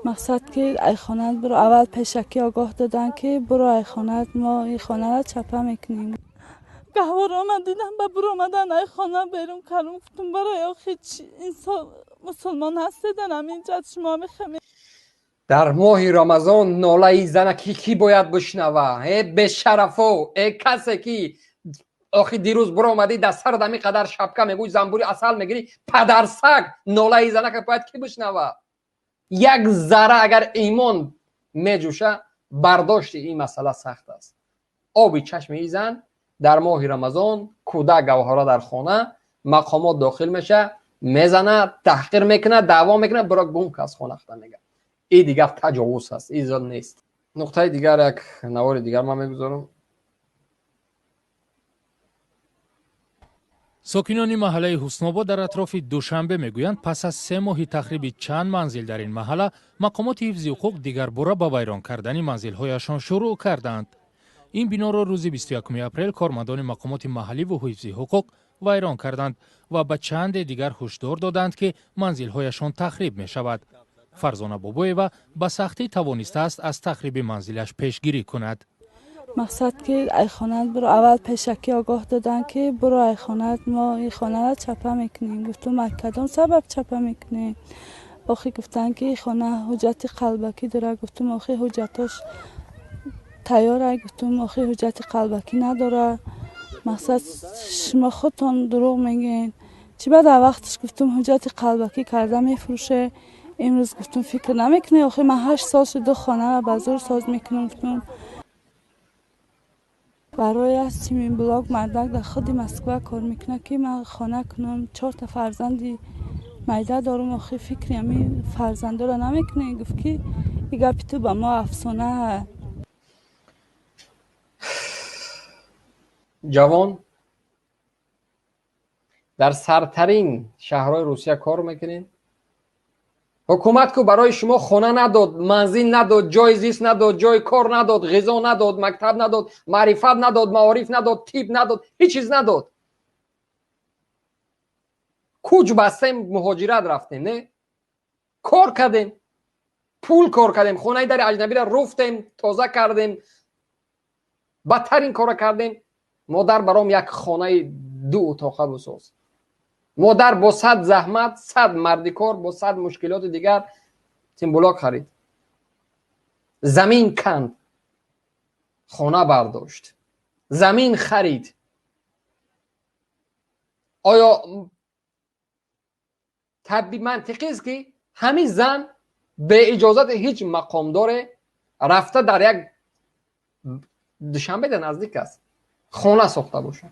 Мақсад ки ай хонаат биро. Аввал пешакӣ огоҳ доданд, ки биро ай хонаат, мо ин хонаро чапа мекунем. Гаҳвора ман дидам, ба биромадан ай хона берун кардам. Гуфтам, барои охи инсон мусулмон ҳастедан, ҳаминҷа шумо мехоҳем. Дар моҳи Рамазон нолаи зана ки бояд бишнава? Э бешарафо, э касе ки охи дирӯз биромадӣ, дар сарат ҳамин қадар шапка, мегӯй замбури асал мегирӣ, падарсаг, нолаи занака бояд ки бишнава? Як зарра агар имон меҷӯша, бардошти ин масъала сахт аст. Оби чашми ин зан дар моҳи Рамазон, кӯдак, гавҳара дар хона, мақомот дохил меша, мезанад, таҳқир мекунад, даъво мекунад, биро гум ка аз хона худа мега. Ин дигар таҷовуз аст, ин зулм нест. Нуқтаи дигар, як навори дигар ман мегузорам. Сокинони маҳаллаи Ҳуснобод дар атрофи Душанбе мегӯянд, пас аз 3 моҳи тахриби чанд манзил дар ин маҳалла, мақомоти ҳифзи ҳуқуқ дигарбора ба вайрон кардани манзилҳояшон шурӯъ кардаанд. Ин биноро рӯзи 21 апрел кормандони мақомоти маҳалливу ҳифзи ҳуқуқ вайрон карданд ва ба чанде дигар ҳушдор доданд, ки манзилҳояшон тахриб мешавад. Фарзона Бобоева ба сахтӣ тавонистааст аз тахриби манзилаш пешгирӣ кунад. Мақсад ки ай хонаат биро. Аввал пешакӣ огоҳ доданд, ки биро ай хонаат, мо ин хонаро чапа мекунем. Гуфтум, аз кадом сабаб чапа мекунем? Охи гуфтанд, ки ин хона ҳуҷҷати қалбакӣ дорад. Гуфтум, охи ҳуҷҷатош тайёр. Гуфтум, охи ҳуҷҷати қалбакӣ надорад. Мақсад, шумо худтон дурӯғ мегӯед. Чӣ ба дар вақташ, гуфтум, ҳуҷҷати қалбакӣ карда мефурӯше? Имрӯз, гуфтум, фикр намекунед. Охи ман 8 сол шуд, ду хонаро ба зӯр соз мекунам. Гуфтум, барои аз цементблок мардак дар худи Москва кор мекунад, ки ман хона кунам. Чорта фарзанди майда дорум. Охи фикри ҳамин фарзандоро намекунед? Гуфт, ки и гапи ту ба мо афсона. Ҷавон, дар сартарин шаҳрҳои Русия кор мекунед. Ҳукумат ку барои шумо хона надод, манзил надод, ҷои зист надод, ҷои кор надод, ғизо надод, мактаб надод, маърифат надод, маориф надод, тиб надод, ҳеҷ чиз надод. Кӯч бастем, муҳоҷират рафтем, не кор кардем, пул кор кардем, хонаи дари аҷнабиро руфтем, тоза кардем, бадтарин корро кардем. Модар, баром як хонаи ду утоқа бисоз. Модар бо сад заҳмат, сад мардикор, бо сад мушкилоти дигар цемблок харид, замин канд, хона бардошт, замин харид. Оё табби мантиқист, ки ҳамин зан беиҷозати ҳеҷ мақомдоре рафта дар як Душанбе, дар наздик аст, хона сохта бошад?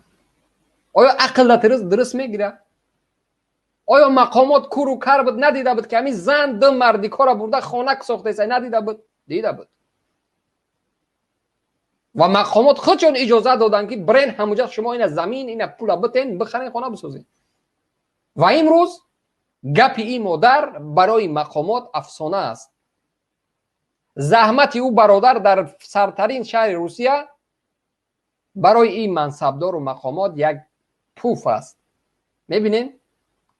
Оё ақл дуруст мегирад? Оё мақомот куру кар буд, надида буд, ки ҳамин зан ду мардикора бурда хона сохтеса? Надида буд? Дида буд. Ва мақомот худшон иҷозат доданд, ки бирен ҳамуҷа, шумо ина замин, ина пула битен, бихарен, хона бисозен. Ва имрӯз гапи ин модар барои мақомот афсона аст. Заҳмати ӯ бародар дар сартарин шаҳри Русия барои ин мансабдору мақомот як пуф аст. Мебинем,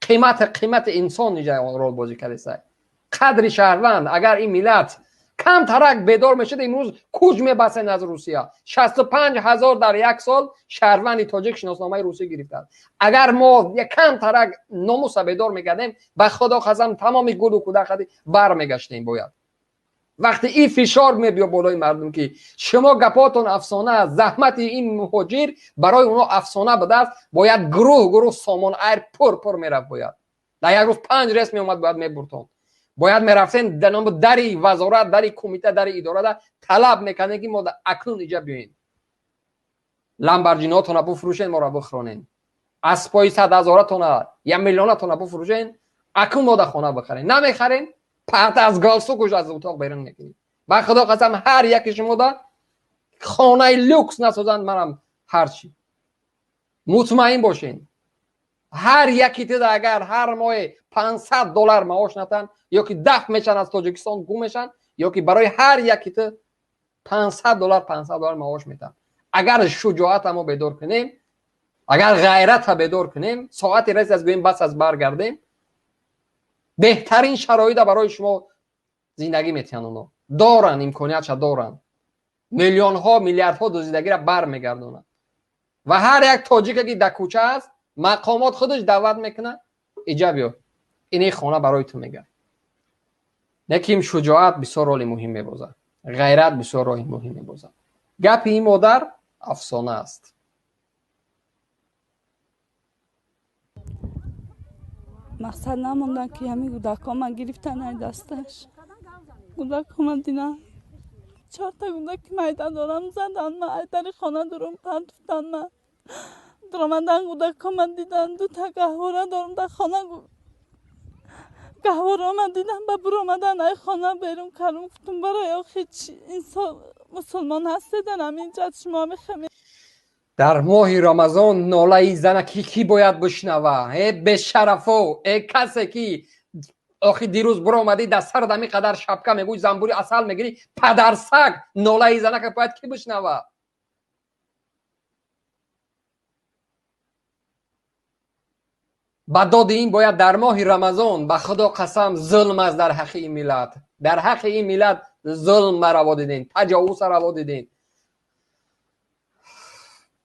қимати инсон иҷа рол бозӣ кардеса, қадри шаҳрванд. Агар ин миллат камтарак бедор мешуд, имрӯз куҷ мебастен аз Русия. 65 000 дар як сол шаҳрванди тоҷик шиносномаи русӣ гирифтанд. Агар мо камтарак номуса бедор мекардем, ба Худо қасам, тамоми гулу кӯдакади бармегаштем. Бояд вақте ин фишор мебиё болои мардум, ки шумо гапотон афсона аст, заҳмати ин муҳоҷир барои онҳо афсона будааст, бояд гурӯҳ гурӯҳ Сомон Айр пур пур мерафт. Бояд дар як рӯз панҷ рейс меомад, бояд мебуртон, бояд мерафтен дари вазорат, дари кумита, дари идорада талаб мекардем, ки мо акнун иҷа биёем, Ламборҷиниотона буфурӯшен, моро бихӯронен, аспои садҳазоратона, як миллионатона буфурӯшен, акнун мо да хона бихарем. Намехарем, пахта аз галстукуш аз утоқ берун мекунем. Ба Худо қасам, ҳар яки шумо да хонаи люкс насозанд, манам ҳарчи. Мутмаин бошен, ҳар яки тида агар ҳар моҳе 500 доллар маош натан, ё ки даф мешан, аз Тоҷикистон гум мешан, ё ки барои ҳар яки ту 500 доллар, 500 доллар маош метан. Агар шуҷоата мо бедор кунем, агар ғайрата бедор кунем, соати рес аз гӯем, бас аз баргардем, беҳтарин шароита барои шумо. Зиндагӣ метиҳанд оно. Доранд, имкониятша доранд. Миллионҳо, миллиардҳо дуздидагиро бармегардонанд. Ва ҳар як тоҷике ки дар кӯча аст, мақомот худаш даъват мекунад, иҷа биё. Ин хона барои ту мегӯяд. Лекин шуҷоат бисёр роли муҳим мебозад. Ғайрат бисёр роли муҳим мебозад. Гапи ин модар афсона аст. Мақсад намондан ки ҳамин кӯдакҳо ман гирифтан ай дасташ. Кӯдакҳо ман дидам. Чорта кӯдаки майда дорам, задан ман ай дари хона дурум партуфтан ман. Дуромадан кӯдакҳо ман дидан, дута гаҳвора дорам дар хона. Гаҳвора ман дидам, ба буромадан ай хона берун кардам. Гуфтам барои охи инсон мусулмон ҳастед дар ҳамин ҷо шумо мехоҳед. Дар моҳи Рамазон нолаи занаки кӣ бояд бишнава? Э бешарафо, э касе ки охи дирӯз буромадӣ дар сарат ҳамин қадар шапка мегӯй, замбури асал мегирӣ, падарсаг, нолаи занака бояд кӣ бишнава? Ба доди ин бояд дар моҳи Рамазон, ба Худо қасам, зулм аст дар ҳаққи ин миллат. Дар ҳаққи ин миллат зулм раво дидем, таҷовуз раво дидем.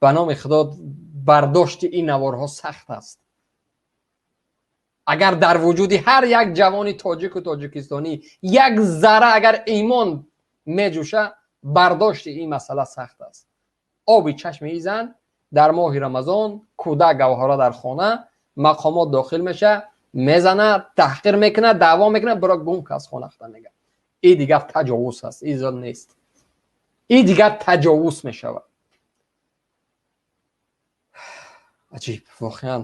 Ба номи Худо бардошти ин наворҳо сахт аст. Агар дар вуҷуди ҳар як ҷавони тоҷику тоҷикистонӣ як зарра агар имон меҷӯша, бардошти ин масъала сахт аст. Оби чашми ин зан дар моҳи Рамазон, кӯдак гавҳара дар хона, мақомот дохил меша, мезанад, таҳқир мекунад, даъво мекунад, биро гум ка аз хона худа мегӯяд. Ин дигар таҷовуз аст, ин зулм нест. Ин дигар таҷовуз мешавад. Аҷиб, воқеан.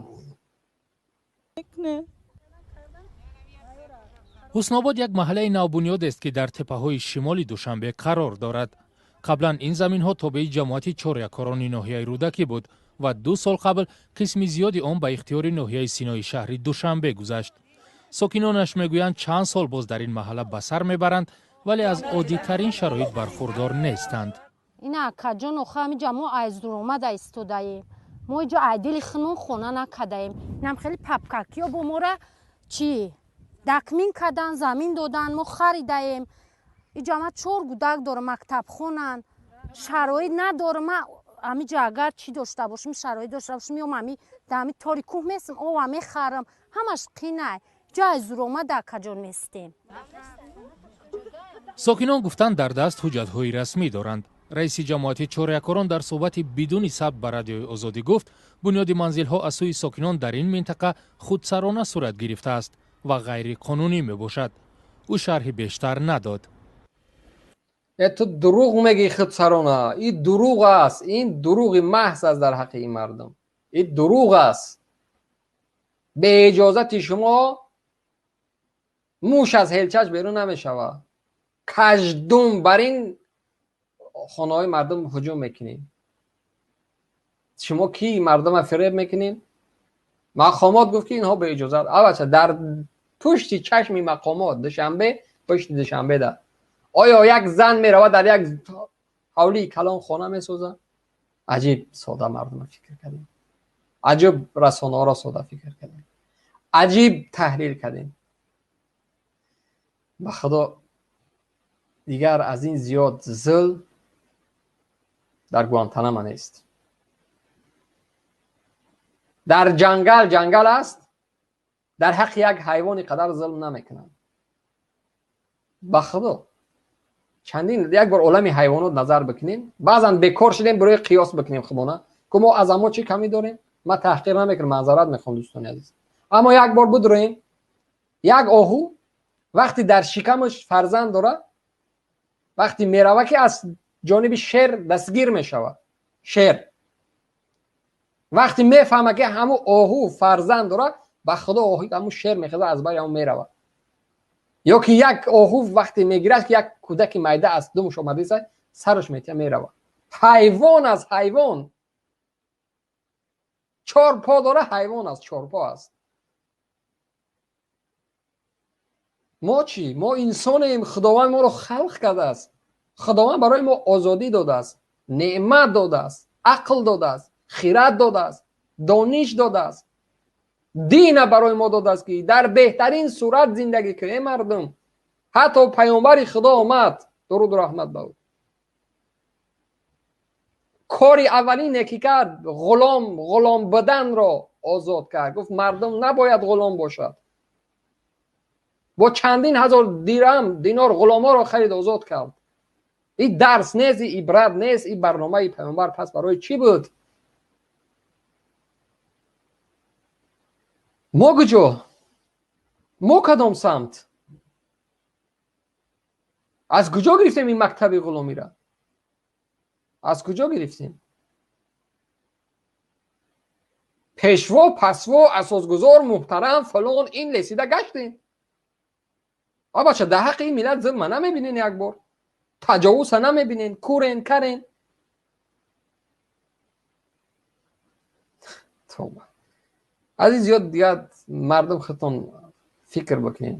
Ҳуснобод як маҳаллаи навбунёдест ки дар теппаҳои шимоли Душанбе қарор дорад. Қаблан ин заминҳо тобеи ҷамоати чоряккорони ноҳияи Рӯдакӣ буд ва 2 сол қабл қисми зиёди он ба ихтиёри ноҳияи Синои шаҳри Душанбе гузашт. Сокинонаш мегӯянд чанд сол боз дар ин маҳалла ба сар мебаранд, вале аз оддитарин шароит бархурдор нестанд. Ина акаҷон, охи ҳамиҷа мо аз дуромада истодаем. Мо иҷо айдили хунун хона накадаем. Инам хеле папкакиё бо мора чӣ? Дакмин кадан, замин додан, мо харидаем. Иҷо ма 4 гудак дорам, мактабхонан. Шароит надорам. Ма ҳамиҷо агар чӣ дошта бошам, шароит дошта бошам, меом ҳами дар ҳами тори кӯҳ местам, ова мехарам. Ҳамаш қинай. Иҷо аз дуромада акаҷон местем. Сокинон гуфтанд дар даст ҳуҷҷатҳои расмӣ доранд. Раиси ҷамоати чоряккорон дар суҳбати бидуни сабт ба радиои Озодӣ гуфт, бунёди манзилҳо аз сӯи сокинон дар ин минтақа худсарона сурат гирифтааст ва ғайриқонунӣ мебошад. Ӯ шарҳи бештар надод. Ту дурӯғ мегӯӣ худсарона. Ин дурӯғ аст. Ин дурӯғи маҳз аст дар ҳаққи ин мардум. Ин дурӯғ аст. Беиҷозати шумо муш аз ҳелчаш берун намешавад. Каждум бар ин хонаҳои мардум ҳуҷум мекунед. Шумо ки мардумро фиреб мекунед? Мақомот гуфт ки инҳо беиҷозат. Албатта дар пушти чашми мақомот Душанбе, пушти Душанбе да. Оё як зан меравад дар як ҳавлии калон хона месозад? Аҷиб сода мардумро фикр кардем. Аҷиб расонаҳоро сода фикр кардем. Аҷиб таҳлил кардем. Ба Худо дигар аз ин зиёд зулм дар Гуантанамо нест. Дар ҷангал ҷангал аст, дар ҳаққи як ҳайвони қадар зулм намекунанд. Ба Худо чандин як бор олами ҳайвонот назар бикунем, баъзан бекор шудем барои қиёс бикунем худона, ки мо аз амо чӣ камӣ дорем. Ман таҳқир намекунам, маъзарат мехоҳам дӯстони азиз. Аммо як бор бидроем, як оҳу вақте дар шикамаш фарзанд дорад, вақте мерава ки аз ҷониби шер дастгир мешавад. Шер вақте мефаҳмад ки ҳамун оҳу фарзанд дорад, ба Худо оҳу ҳамун шер мехезад, аз бари ҳамун меравад. Ё ки як оҳу вақте мегирад ки як кӯдаки майда аз думаш омадааст, сараш метия меравад. Ҳайвон аст, ҳайвон. 4 по дорад, ҳайвон аст, 4 по аст. Мо чӣ? Мо инсонем, Худованд моро халқ кардааст. Худованд барои мо озодӣ додааст, неъмат додааст, ақл додааст, хират додааст, дониш додааст, дина барои мо додааст ки дар беҳтарин сурат зиндагӣ кунем. Мардум, Ҳатто паёмбари Худо омад, дуруду раҳмат ба ӯ, кори аввалине ки кард, ғулом буданро озод кард. Гуфт мардум набояд ғулом бошад. Бо чандин ҳазор дирам динор ғуломҳоро харид, озод кард. Ин дарс нест, ин ибрат нест, ин барномаи паёмбар пас барои чӣ буд? Мо куҷо? Мо кадом самт? Аз куҷо гирифтем ин мактаби ғуломиро? Аз куҷо гирифтем? Пешво, пасво, асосгузор, муҳтарам, фалон, ин лесида гаштем. А бача, дар ҳаққи ин миллат зулма намебинен, як бор таҷовуза намебинен, курен, карен. Аз ин зиёд дигар мардум худтон фикр бикунед.